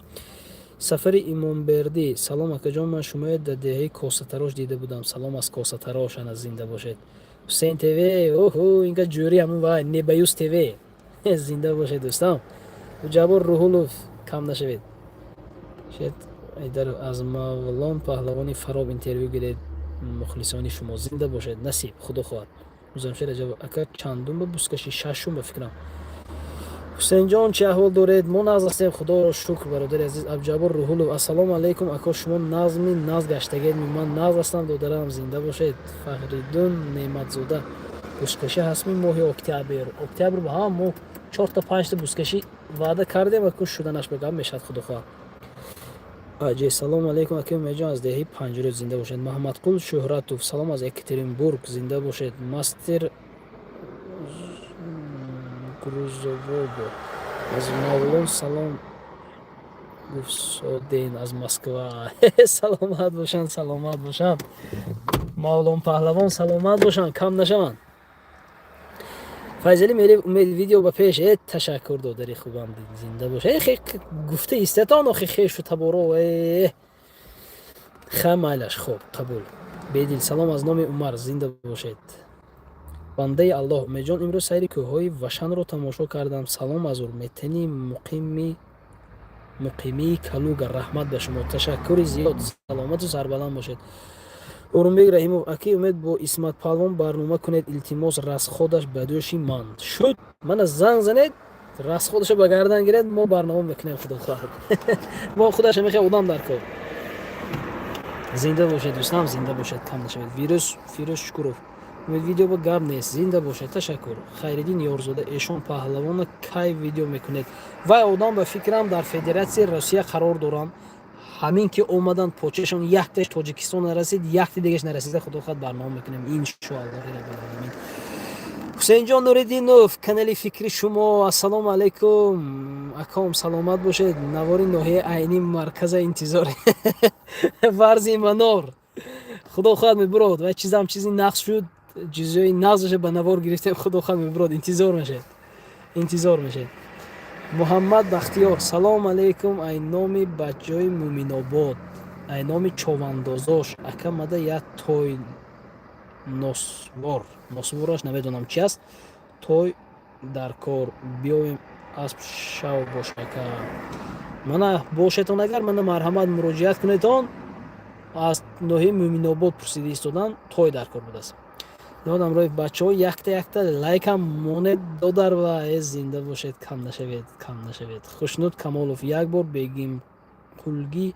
Сафари Имомбердӣ, салом, акаҷон, ман шуморо дар деҳаи Косатарош дида будам. Салом аз Косатарош, ана, зинда бошед. Ҳусейн ТВ, оҳо, инка ҷӯри ҳамун вай Небаюс ТВ, зинда бошед, дӯстам. Ҷаббор Руҳулов, кам нашавед. Шед Айдаров, аз Мавлон паҳлавони Фароб интервю гиред. Мухлисони шумо зинда бошед. Насиб, худо хоҳад. Музамшер Раҷабов, ака, чандум ба бузкашӣ? Шашум, ба фикрам. Ҳусейнҷон, чӣ аҳвол доред? Мо нағз ҳастем, худоро шукр, бародари азиз. Абҷабор Рӯҳулов, ассалому алайкум, ако, шумо нағзми? Нағз гаштагед? Ман нағз ҳастам, додарам, зинда бошед. Фахриддун Неъматзода, бузкашӣ ҳастми моҳи октябр? Октябр ба ҳама мо чорта, панҷта бузкашӣ ваъда кардем, аку шуданаш ба гап мешавад, худо хоҳад. Аҷи, салому алайкум, ака Умедҷон, аз деҳаи Панҷрӯд, зинда бошед. Маҳмадқул Шӯҳратов, салом аз Екатеринбург, зинда бошед. Мастер Грузовобо, аз Мавлон салом гуфсоден аз Москва. Саломат бошанд, саломат бошанд. Мавлон Паҳлавон, саломат бошанд, кам нашаванд. Файзалӣ Мерев, Умед, видео ба пеш. Ташаккур, додари хубам, зинда бош. Гуфта истатон, охи, хешу таборо ха, майлаш, хоб, қабул. Бедил, салом аз номи Умар, зинда бошед. Бандаи Аллоҳ, Умедҷон, имрӯз сайри кӯҳҳои Вашанро тамошо кардам. Салом аз Урметани, муқимии Калуга. Раҳмат ба шумо, ташаккури зиёд, саломату сарбаланд бошед. Орумбек Раҳимов, аки Умед, бо Исмат Палвон барнома кунед, илтимос, расход аш ба дӯши ман шуд. Мана занг занед, расход аша ба гардан гиред, мо барнома мекунем, худо хоҳад. Мо худаша мехоҳем, одам дар кор. Зинда бошед, дӯстам, зинда бошед, кам нашавед. Вирус Фирӯз Шукуров, Умед, видео ба гап нест, зинда бошед, ташаккур. Хайриддин Ёрзода, Эшон Паҳлавона кай видео мекунед? Вай одам, ба фикрам, дар Федератсияи Россия қарор доранд. Ҳамин ки омаданд, почашон якташ Тоҷикистон нарасид, якти дигаш нарасида, худо хоҳад, барнома мекунем, иншоаллоҳи раббилоламин. Ҳусейнҷон Нуриддинов, канали фикри шумо, ассалому алайкум, аком, саломат бошед. Навори ноҳияи Айнӣ марказа интизор. Варзи манор, худо хоҳад, мебурод. Ва чизам чизи нақс шуд, чизҳои нағзаша ба навор гирифтем, худо хоҳад, мебурод, интизор мешед, интизор мешед. Муҳаммад Бахтиёр, салом алейкум, ай номи бачаҳои Муъминобод, ай номи човандозош, ака, мада як той носвор, носвораш намедонам чи аст, той дар кор биёем, асп шав бош, ака. Мана бошетон агар, мана марҳамат, муроҷиат кунедон. Аз ноҳияи Муъминобод пурсида истодан, той дар кор будааст. Ҳамроҳи бачаҳо якта якта лайкам монед, додар ва зинда бошед, кам нашавед, кам нашавед. Хушнуд Камолов, як бор Бегимқулги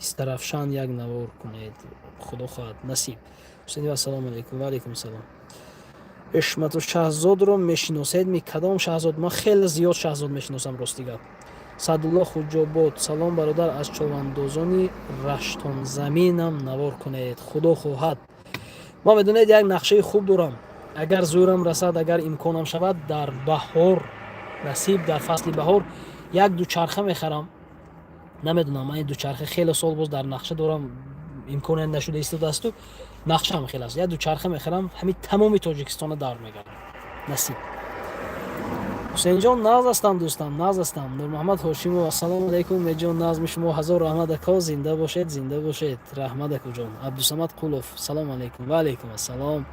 Истарафшан як навор кунед, худо хоҳад, насиб. Ҳусейни, ассалому алайкум. Ва алайкум ассалом. Ишмату Шаҳзодро мешиносед ми? Кадом Шаҳзод? Ман хеле зиёд Шаҳзод мешиносам, рости гап. Саъдулло Хуҷобод, салом, бародар, аз човандозони Раштонзаминам навор кунед, худо хоҳад. Ма, медонед, як нақшаи хуб дорам. Агар зӯрам расад, агар имконам шавад, дар баҳор, насиб, дар фасли баҳор як дучарха мехарам. Намедонам, ман ин дучарха хеле сол боз дар нақша дорам, имконият нашуда истодаасту нақшаам хеле аст. Як дучарха мехарам, ҳамин тамоми Тоҷикистона давр мегардам, насиб. Ҳусейнҷон, нағз ҳастам, дӯстам, нағз ҳастам. Нурмуҳаммад Ҳошимов, ассалому алайкум, Умедҷон, нағзми шумо? Ҳазор раҳмат, ако, зинда бошед, зинда бошед, раҳмат, акуҷон. Абдусамад Қулов, салому алайкум. Ва алайкум ассалом.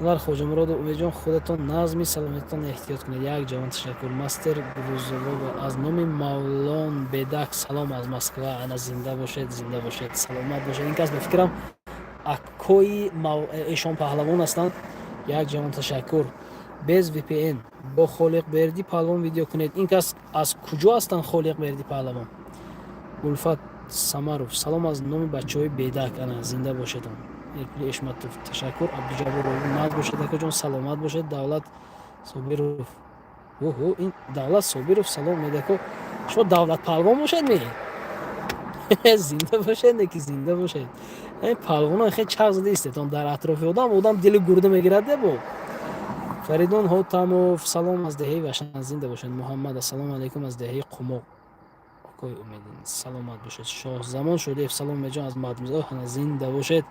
Анвар Хоҷамуродов, Умедҷон, худатон нағзми? Саломатитон, эҳтиёт кунед. Як ҷавон, ташаккур. Мастер Грузовова, аз номи Мавлон Бедак салом аз Москва. Ана зинда бошед, зинда бошед, саломат бошед. Ин кас, ба фикрам, аккои Эшон Паҳлавон ҳастанд. Як ҷавон, ташаккур. Без VPN бо Холиқбердӣ Паҳлавон видео кунед. Ин кас аз куҷо ҳастанд, Холиқбердӣ Паҳлавон? Гулфат Самаров, салом аз номи бачаҳои Бедак. Ана зинда бошедон. Эшматов, ташаккур. Абдуҷаббор, нағз бошед, акаҷон, саломат бошед. Давлат Собиров, оҳо, ин Давлат Собиров, салом, медако, шумо Давлат Паҳлавон бошед ми? Зинда бошед, неки зинда бошед. Паҳлавонон хеле чақ зада истетон дар атрофи одам, одам дили гурда мегирад дебо. Фаридун Ҳотамов, салом аз деҳаи Вашан, зинда бошед. Муҳаммад, ассалому алайкум, аз деҳаи Қумоқ, акои Умедин, саломат бошед. Шоҳзамон Шодиев, салом, Умедҷон, аз Мадмизо, зинда бошед.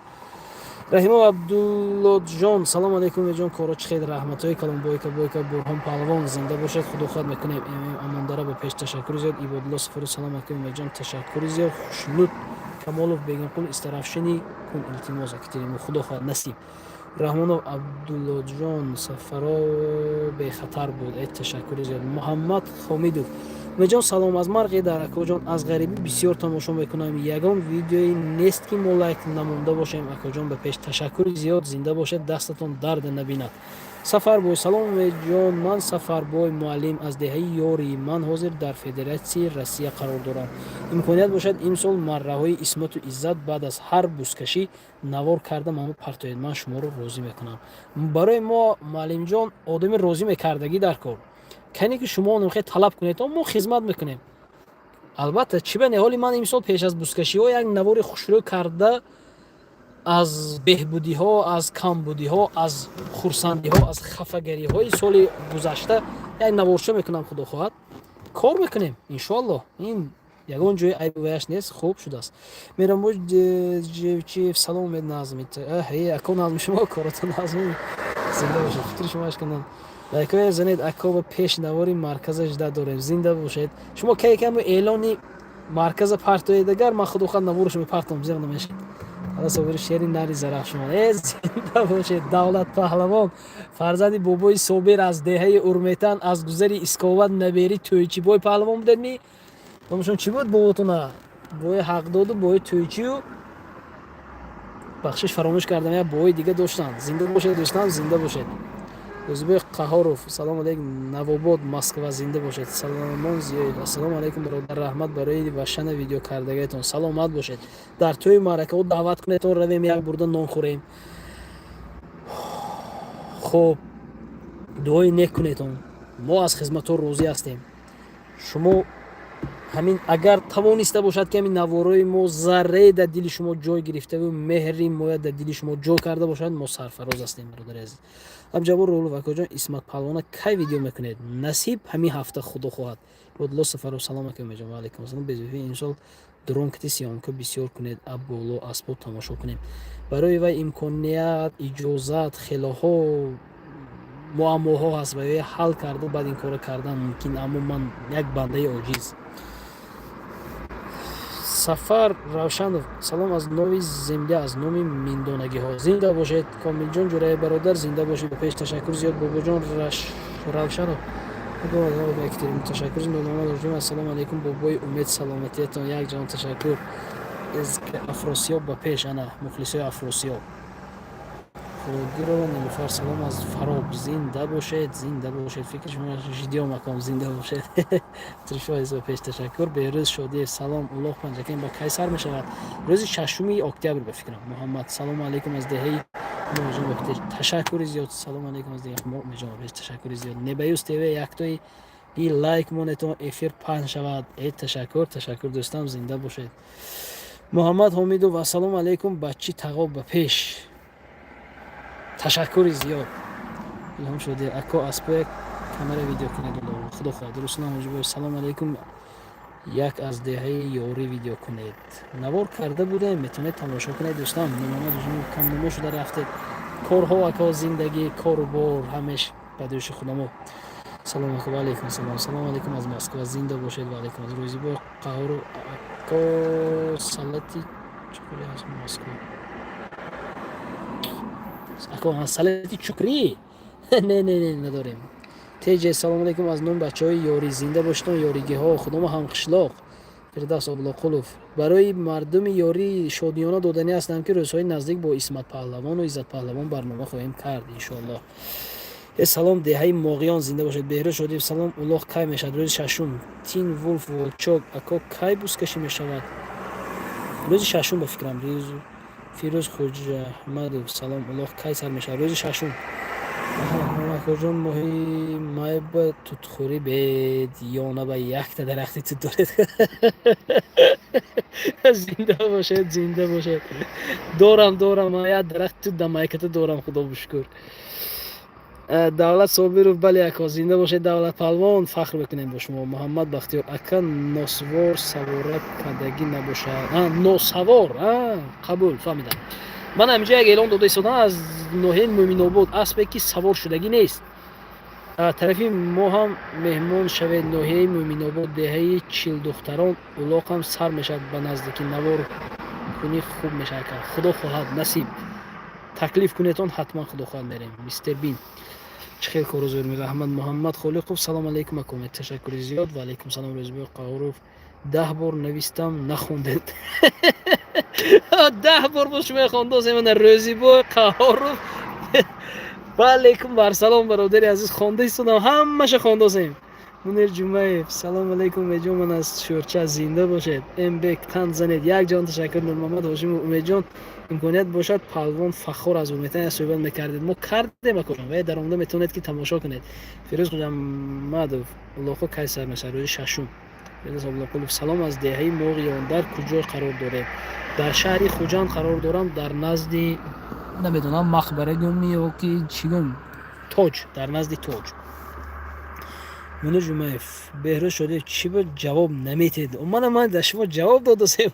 Раҳимов Абдуллоҷон, салом алайкум, Умедҷон, коро чӣ хел? Раҳматҳои калон, бойка, бойка. Бурҳон Паҳлавон, зинда бошед, худо хоҳад, мекунем. Амондара ба пеш, ташаккури зиёд. Ибодулло Сафаров, салом, акои Умедҷон, ташаккури зиёд. Хушнуд Камолов, Бегимқул Истарафшинӣ кун, илтимос, акитеримо, худо хоҳад, насиб. Раҳмонов Абдуллоҷон, сафаро бехатар буд, ташаккури зиёд. Муҳаммад Хомидов. Умедҷон, салом аз марғи дар. Акоҷон, аз ғарибӣ бисёр тамошо мекунам, ягон видеое нест, ки мо лайк намонда бошем. Акоҷон, ба пеш! Ташаккури зиёд, зинда бошед, дастатон дард набинад. Сафарбой: салом, Умедҷон, ман Сафарбой, муаллим аз деҳаи Ёрӣ. Ман ҳозир дар Федератсияи Россия қарор дорам. Имконият бошад, имсол марраҳои Исмату Иззат баъд аз ҳар бузкашӣ навор карда маро партоед, ман шуморо розӣ мекунам. Барои мо, муаллимҷон, одами розӣ мекардагӣ дар кор кане, ки шумо мехоҳед талаб кунед, мо хизмат мекунем, албатта. Чӣ ба не, ҳоли ман имсол пеш аз бузкашиҳо як навори хушрӯ карда, аз беҳбудиҳо, аз камбудиҳо, аз хурсандиҳо, аз хафагариҳои соли гузашта як наворча мекунам. Худо хоҳад, кор мекунем, иншоаллоҳ. Ин ягон ҷои айбу ваяш нест, хуб шудааст. Меҳрамбоҷ Ҷевчиев: салом, Умед, назм. Ако, назми шумо, корото назми, зинда бошед. Фикри шумо ашканам. Лайкоя занед, ако, ба пеш навори марказа жда дорем. Зинда бошед. Шумо кай каму эълони марказа партоед, агар ман, худо хоҳад, наворашо мепартом, зиқ намешед. Ала собири шери нари Зарафшон, э, зинда бошед. Давлат Паҳлавон, фарзанди бобои Собир аз деҳаи Урметан, аз гузари Исковат, набери Тӯйчибой паҳлавон будед ми? Номашон чӣ буд боботуна? Бои Ҳақдоду бои Тӯйчию, бахшиш, фаромӯш кардам, як бои дига доштанд. Зинда бошед, дӯстам, зинда бошед. Рӯзибой Қаҳоров: салому алейкум, Навобод, Москва, зинда бошед. Саломон Зиёев: ассалому алайкум, бародар, раҳмат барои вашана видео кардагиатон, саломат бошед. Дар тӯи маъракаҳо даъват кунедтон, равем, як бурда нон хӯрем. Хуб, дуои нек кунедон, мо аз хизматҳо розӣ ҳастем. Шумо ҳамин агар тавониста бошад, ки ҳамин наворои мо заррае дар дили шумо ҷой гирифтаву меҳри моя дар дили шумо ҷой карда бошад, мо сарфароз ҳастем, бародари азиз. Абҷабор Рулов: акоҷон, Исмат Палвона кай видео мекунед? Насиб, ҳамин ҳафта, худо хоҳад. Бодло Сафаров: салом акам ҷон. Ва алайкум ассалом. Безуфи, имсол дрон кити съёмка бисёр кунед, аб боло асбоб тамошо кунем. Барои вай имконият, иҷозат, хелоҳо муаммоҳо ҳаст ва ҳал карда, баъд ин корро кардан мумкин, аммо ман як бандаи оҷиз. Сафар Равшанов: салом аз Нови Земля, аз номи Миндонагиҳо. Зинда бошед. Комилҷон Ҷураев: бародар, зинда бошед, ба пеш. Ташаккур зиёд. Бобоҷон Равшанов: ташаккур. Ассалому алайкум, бобои Умед, саломатиятон як ҷаҳон ташаккур. Афросиёб ба пеш! Ана мухлисои Афросиёб. Қодирова Нилуфар: салом аз Фароб, зинда бошед, зинда бошед. Фикри шумо жидиё маком, зинда бошед. Тришоиз, ба пеш! Ташаккур. Беҳрӯз Шодиев: салом, улоғ Панҷакент ба кай сар мешавад? Рӯзи 6-уми октябр, ба фикрам. Муҳаммад: салому алайкум аз деҳаи. Ташаккури зиёд. Салому алайкум аз деҳаи. Ташаккури зиёд. Небаюс ТВ: яктои и лайк монетон, эфир паҳн шавад. Э, ташаккур, ташаккур, дӯстам, зинда бошед. Муҳаммад Ҳомидов: ассалому алайкум, бачи тағоб, ба пеш! Ташаккури зиёд. Илҳом шуде: ако, аспоя камера видео кунед. Худо хоҳад. Руслан Ҳоҷибоев: салому алайкум, як аз деҳаи Ёрӣ видео кунед. Навор карда будем, метавонед тамошо кунед, дӯстам. Нурмамад, камнамо шуда рафтед. Корҳо, ако, зиндагӣ, кору бор ҳамеш ба дӯши худамо. Салом алайкум. Ва алайкум ассалом. Салому алайкум аз Москва, зинда бошед. Ва алайкум. Рӯзибой Қаҳоров: ако, салати чукрӣ аз Москва. Ако, салати чукрӣ? Не, не, не, надорем. Теҷе: салому алайкум аз номи бачаҳои Ёрӣ, зинда бошедон, ёригиҳо, худомо ҳамқишлоқ. Фирдавс Облоқулов: барои мардуми Ёрӣ шодиёна доданӣ ҳастам, ки рӯзҳои наздик бо Исмат Паҳлавону Иззат Паҳлавон барнома хоҳем кард, иншоаллоҳ. Э, салом, деҳаи Моғиён, зинда бошед. Беҳрӯз Шодиев: салом, улоғ кай мешавад? Рӯзи шашум. Тин Вулф Волчок: ако, кай бузкашӣ мешавад? Рӯзи шашум, ба фикрам. Фирӯз Хуҷаҳмадов: салом, улоғ кай сар мешавад? Рӯзи шашум. Акоҷон, моҳи май ба тутхӯрӣ бед ёна ба якта дарахти тут доред. Зинда бошед, зинда бошед. Дорам, дорам, як дарахти тут дар майката дорам, худо бушкур. Давлат Собиров: бале, ако, зинда бошед. Давлат Палвон, фахр мекунем бо шумо. Муҳаммад Бахтиёр: ака, носвор савора кардагӣ набошад? Носавор, қабул, фаҳмидам. Ман ҳаминҷо як эълон дода истодам аз ноҳияи Мӯминобод, аспе ки савор шудагӣ нест. Тарафи мо ҳам меҳмон шавед, ноҳияи Мӯминобод, деҳаи Чилдухтарон, улоқам сар мешавад ба наздикӣ, навор кунӣ хуб мешавад. Худо хоҳад, насиб, таклиф кунедон, ҳатман, худо хоҳад, мерем. Мистер Бин. Чӣ хел кору зур мега. Аҳмад Муҳаммад Холиқов, салом алейкум, ака Умед, ташаккури зиёд. Ва алейкум салом. Рӯзбой Қаҳуров, 10 бор навистам, нахондед. 10 бор бо шумо хондосем. Ана, Рӯзибой Қаҳоров, ва алейкум барсалом, бародари азиз, хонда истодам, ҳамаша хондосем. Мунир Ҷумаев, салом алейкум, Умедҷон, ман аз Шӯрча, зинда бошед. Мбек, танд занед, як ҷон ташаккур. Нурмуҳаммад Ҳошимов, Умедҷон, имконият бошад, палвон Фахор аз Урметания суҳбат мекардед. Мо кардем, акоҷон, ва даромада метавонед, ки тамошо кунед. Фирӯз Хуҷамадов, улоқо кай сар мешавад? Рӯзи шашум. Фирӯз Облоқулов, салом, аз деҳаи Моғиён, дар куҷо қарор доред? Дар шаҳри Хуҷанд қарор дорам, дар назди, намедонам, мақбара гӯм ё ки чӣ гӯм, Тоҷ, дар назди Тоҷ. Мунир Ҷумаев, Беҳрӯз Шодиев, чӣ ба ҷавоб наметед? Мана, ман дар шумо ҷавоб додасем.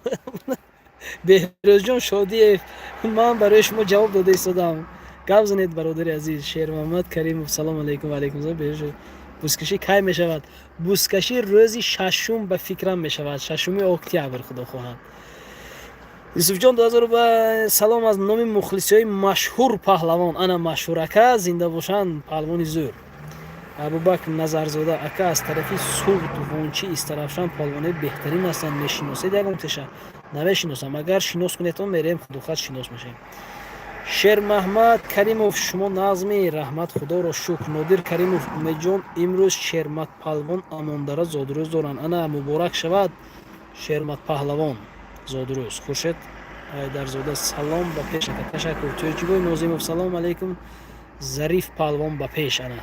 Беҳрӯзҷон Шодиев, ман барои шумо ҷавоб дода истодам, гап занед, бародари азиз. Шермуҳаммад Каримов, салом алейкум. Ва алейкум салом. Беҳрӯз, бузкашӣ кай мешавад? Бузкашӣ рӯзи шашум, ба фикрам, мешавад, 6-уми октябр, худо хоҳад. Юсуфҷон, 2000 салом аз номи мухлисиҳои машҳур паҳлавон. Ана, машҳур ака, зинда бошанд, паҳлавони зӯр. Абубакр Назарзода, ака, аз тарафи Суғд Вончи Истаравшан палвонои беҳтарин ҳастанд, мешиносед ягон теша? Намешиносам, агар шинос кунедон, мерем, худохоҳад, шинос мешавем. Шермаҳмад Каримов, шумо нағзми? Раҳмат, худоро шукр. Нодир Каримов, Умедҷон, имрӯз Шермат палвон Амондара зодрӯз доранд. Ана, муборак шавад, Шермат паҳлавон зодрӯз. Хуршед Ҳайдарзода, салом, ба пеш, ака, ташаккур. Тӯйчибой Нозимов, салом алейкум, Зариф палвон ба пеш. Ана,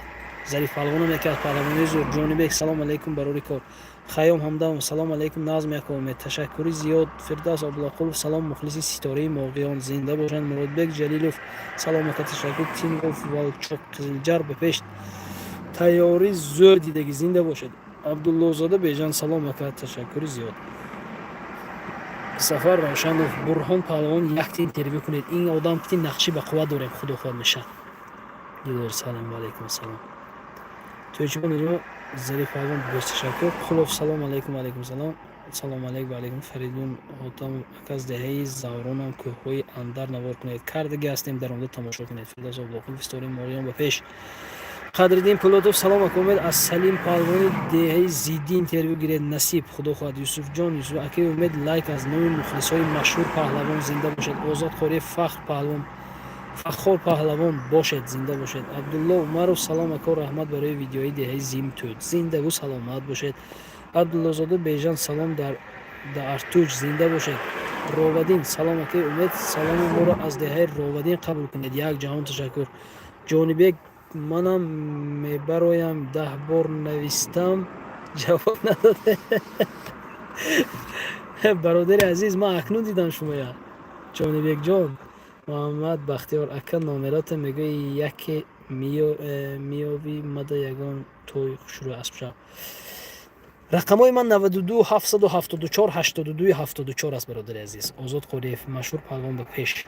Зариф палвоном яке аз паҳлавонои зур. Ҷонибек, салом алейкум, барори кор. Хайём Ҳамдамов, салом алейкум, нағзми, ака Умед, ташаккури зиёд. Фирдавс Облоқулов, салом, мухлиси ситораи Моғиён, зинда бошанд. Муродбек Ҷалилов, салом, ака, ташаккур. Тимов Волчок, Қизилҷар ба пеш, тайёрӣ зӯр дидагӣ, зинда бошед. Абдуллозода Бежан, салом, ака, ташаккури зиёд. Сафар Равшанов, Бурҳон паҳлавон якта интервю кунед, ин одам ки нақши ба қувват дорем, худо хоҳад, мешавад. Дилор, салом, ва алейкум ассалом. Тӯйчибон, Зариф паҳлавон, беш ташаккур. Қулов, салом алейкум. Алейкум салом. Салом алейк, ва алейкум. Фаридун Ҳотамов, ака, аз деҳаи Завронам, кӯҳҳои Андар навор кунед. Кардаги ҳастем, даромада тамошо кунед. Фирдавс Облоқулов, ситораи Моғиён ба пеш. Қадриддин Пулотов, салом, ака Умед, аз Салим паҳлавони деҳаи Зиддӣ интервю гиред. Насиб, худо хоҳад. Юсуфҷон Юсуф, акаи Умед, лайк аз номи мухлисҳои машҳур паҳлавон, зинда бошед. Озод Қориев, Фахр паҳлавон, Фаххор паҳлавон бошед, зинда бошед. Абдулло Умаров, салом, ако, раҳмат барои видеои деҳаи Зимтӯд, зиндаву саломат бошед. Абдуллозода Бежан, салом, дар Артуҷ, зинда бошед. Ровадин, салом, акаи Умед, саломи моро аз деҳаи Ровадин қабул кунед, як ҷаҳон ташаккур. Ҷонибек, манам мебароям, 10 бор навистам, ҷавоб надоде. Бародари азиз, ман акнун дидам шумоя, Ҷонибекҷон. Муҳаммад Бахтиёр, ака, номерота мегӯи, яке меёвӣ мада, ягон тӯй хушрӯй аспшав. Рақамҳои ман 92 774 82 74 аст, бародари азиз. Озод Қориев, машҳур паҳлавон ба пеш.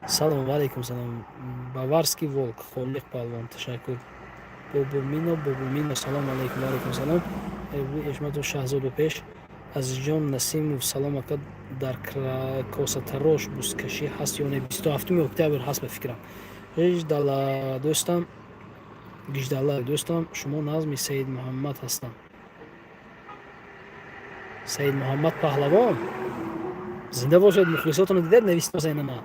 Салом, ва алейкум салом. Баварский волк, Холиқ паҳлавон, ташаккур. Бобомино, Бобомино, салом алейкум. Ва алейкум салом. Эшматов Шаҳзод, ба пеш. Азизҷон Насимов, салом, ака, дар Косатарош бузкашӣ ҳаст ё не? 27-уми октябр ҳаст, ба фикрам. Гиждала дӯстам, Гиждала дӯстам, шумо нағзми? Саид Муҳаммад ҳастам. Саид Муҳаммад паҳлавон, зинда бошед. Мухлисотонро дидед, навистозенана.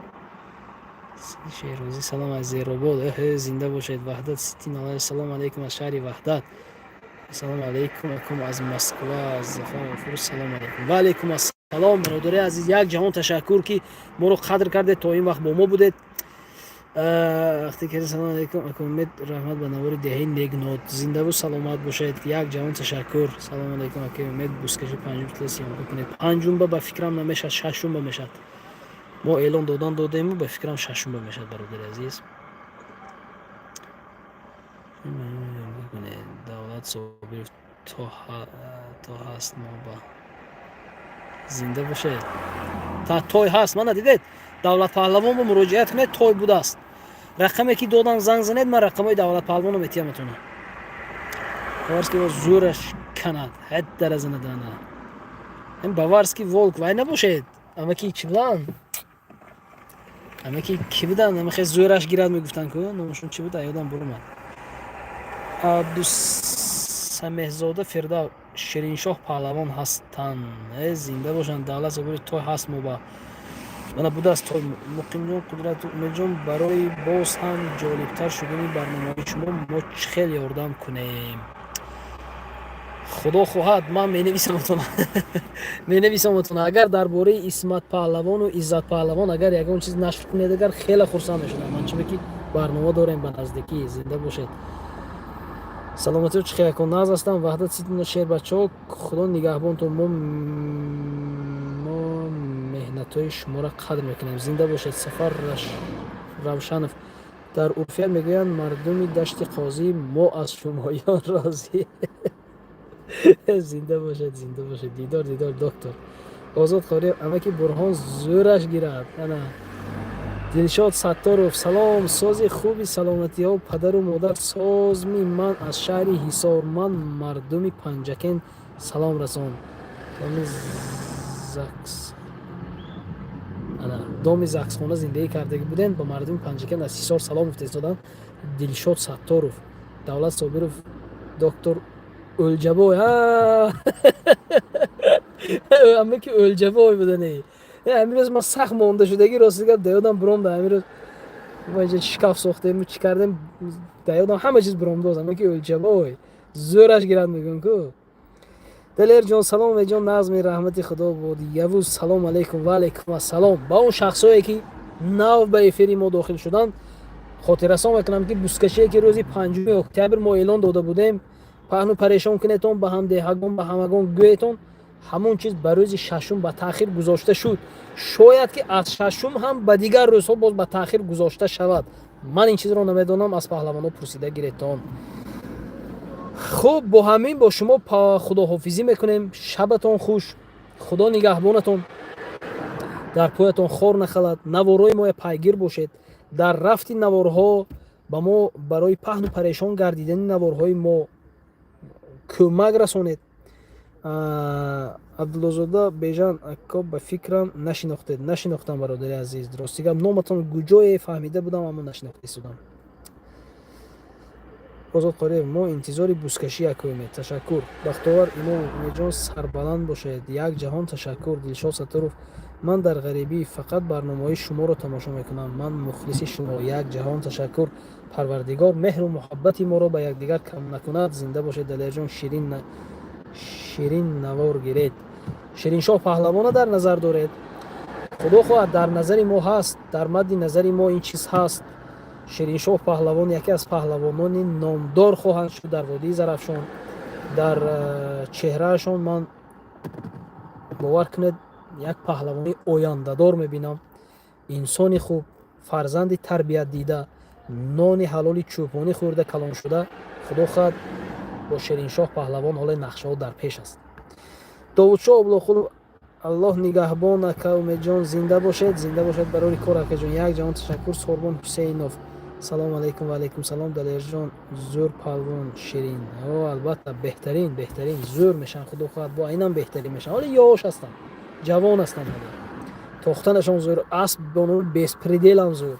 Шерӯзӣ, салом аз Зеробод, зинда бошед. Ваҳдат Ситин, салом алейкум аз шаҳри Ваҳдат. Ассалому алейкум, акум, аз Москва Зафар Ғафуров, салом алейкум. Ва алейкум ассалом, бародари азиз, як ҷаҳон ташаккур, ки моро қадр кардед, то ин вақт бо мо будед. Вақте ки салом алейкум, ака Умед, раҳмат ба навори деҳаи Негнот, зиндаву саломат бошед, як ҷаҳон ташаккур. Салом алейкум, ака Умед, бузкаши панҷум съёмка кунед. Панҷумба, ба фикрам, намешад, шашумба мешад. Мо эълон додан додему, ба фикрам, шашумба мешад, бародари азиз. Давлат Собиров, то ҳаст мо ба, зинда бошед. Та той ҳаст, мана дидед, Давлат паҳлавон ба муроҷиат кунед, той будааст. Рақаме ки додам, занг занед, ман рақамҳои Давлат паҳлавонро метиҳаматона. Баварский зӯраш канад, ҳад даразанадана. Баварский волк вай набошед, амаки чиблан. Ҳаме ки кӣ буданд, ҳаме зӯраш гирад мегуфтанд ку, номашон чӣ буд, ёдам буромад. Абдусамеҳзода Фирдав, Шириншоҳ паҳлавон ҳастанд, зинда бошанд. Давлат Собири, той ҳаст мо ба мана будааст той. Муқимҷон Қудрату Умедҷон, барои боз ҳам ҷолибтар шудани барномаҳои шумо мо чӣ хел ёрдам кунем? Худо хоҳад, ман менависаматон. Агар дар бораи Исмат паҳлавону Иззат паҳлавон агар ягон чиз нашр кунед, агар хеле хурсанд мешудам ман, чунки барнома дорем ба наздикӣ. Зинда бошед, саломатиё. Чӣ хелакон, нағз ҳастам. Ваҳдат Ситино, шербачаҳо, Худо нигаҳбонтон, мо меҳнатҳои шуморо қадр мекунем. Зинда бошед. Сафар Равшанов, дар урфият мегӯянд мардуми Дашти Қозӣ, мо аз шумоён розӣ. Зинда бошед, зинда бошед. Дидор, дидор, доктор Озод Қориев, амаки Бурҳон зӯраш гирад. Ана Дилшод Сатторов, салом, сози хуби, саломатиҳо, падару модар созми, ман аз шаҳри Ҳисор, ман мардуми Панҷакент салом расон. Доми закс, ана доми заксхона зиндагӣ кардагӣ будем, ба мардуми Панҷакент аз Ҳисор салом гуфта истодам. Дилшод Сатторов. Давлат Собиров, доктор Ӯлҷабой, амаки Ӯлҷабой будане. Ҳамин рӯз ман сахт монда шудагӣ, рости гап, да ёдам буромда. Ҳамин рӯз мо инҷа шкаф сохтем, чӣ кардем, да ёдам ҳама чиз буромдоз. Амаки Ӯлҷабой зӯраш гирад мегӯям ку. Далерҷон, салом, умедҷон, назми раҳмати Худо буд. Явуз, салом алейкум. Ва алейкум ассалом. Ба он шахсое ки нав ба эфири мо дохил шуданд, хотиррасон мекунам, ки бузкашие ки рӯзи 5 октябр мо эълон дода будем, паҳну парешон кунетон, ба ҳамдеҳагон, ба ҳамагон гӯетон, ҳамон чиз ба рӯзи шашум ба таъхир гузошта шуд. Шояд ки аз шашум ҳам ба дигар рӯзҳо боз ба таъхир гузошта шавад. Ман ин чизро намедонам, аз паҳлавонҳо пурсида гиретон. Хуб, бо ҳамин бо шумо худоҳофизӣ мекунем. Шабатон хуш, Худо нигаҳбонатон, дар поятон хор нахалад. Наворҳои моя пайгир бошед. Дар рафти наворҳо ба мо барои паҳну парешон гардидани наворҳои мо кӯмак расонед. Абдуллозода Бежан, ако, ба фикрам, нашинохтед. Нашинохтам, бародари азиз, рости гап, номатон куҷое фаҳмида будам, аммо нашинохта истодам. Озод Қориев, мо интизори бузкашӣ якоем, ташаккур. Бахтовар Имом, Умедҷон, сарбаланд бошед, як ҷаҳон ташаккур. Дилшод Сатторов, ман дар ғарибӣ фақат барномаҳои шуморо тамошо мекунам, ман мухлиси шумо, як ҷаҳон ташаккур. Парвардигор меҳру муҳаббати моро ба якдигар кам накунад. Зинда бошед, Далерҷон. Ширин ширин навор гиред. Шириншоҳ паҳлавона дар назар доред? Худо хоҳад, дар назари мо ҳаст, дар мадди назари мо ин чиз ҳаст. Шириншоҳ паҳлавон яке аз паҳлавонони номдор хоҳанд шуд дар водии Зарафшон. Дар чеҳраашон ман, бовар кунед, як паҳлавони ояндадор мебинам. Инсони хуб, фарзанди тарбиятдида, нони ҳалоли чӯпонӣ хӯрда калон шуда. Худо хоҳад, бо Шириншоҳ паҳлавон ҳоле нақшаҳо дар пеш аст. Довудшоҳ Облоқулов, Аллоҳ нигаҳбон, ака Умедҷон, зинда бошед, зинда бошед, барори кор, акаҷон, як ҷаҳон ташаккур. Сорбон Ҳусейнов, салому алайкум. Ва алайкум салом. Далерҷон, зӯр палвон Ширин. О, албатта, беҳтарин, беҳтарин, зӯр мешаванд, худо хоҳад, бо айнан беҳтарин мешаванд. Ҳоле ёш ҳастанд, ҷавон ҳастанд, ҳоле тохтанашон зӯр, асп бону беспредел ам зӯр,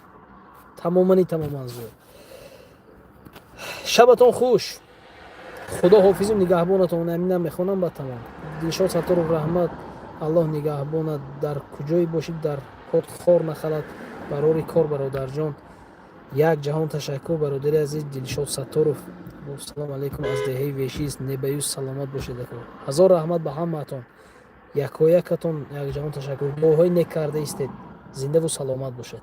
тамомани тамоман зӯр. Шабатон хуш, Худо ҳофизу нигаҳбонатон. Аминам мехонам, ба тамом. Дилшод Сатторов, раҳмат, Аллоҳ нигаҳбонат, дар куҷое бошид, дар пот хор нахалад, барори кор, бародарҷон, як ҷаҳон ташаккур, бародари азиз Дилшод Сатторов. Салому алайкум, аз деҳаи Вешист небаюз, саломат бошед, ако. Ҳазор раҳмат ба ҳамаатон, якоякатон як ҷаҳон ташаккур. Дуоҳои нек карда истед, зиндаву саломат бошед.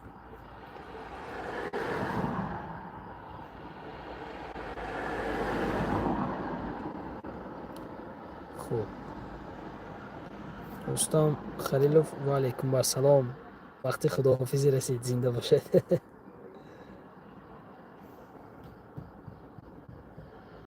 Хуб, Рустам Халилов, ва алайкум ассалом. Вақти худоҳофизӣ расид, зинда бошед.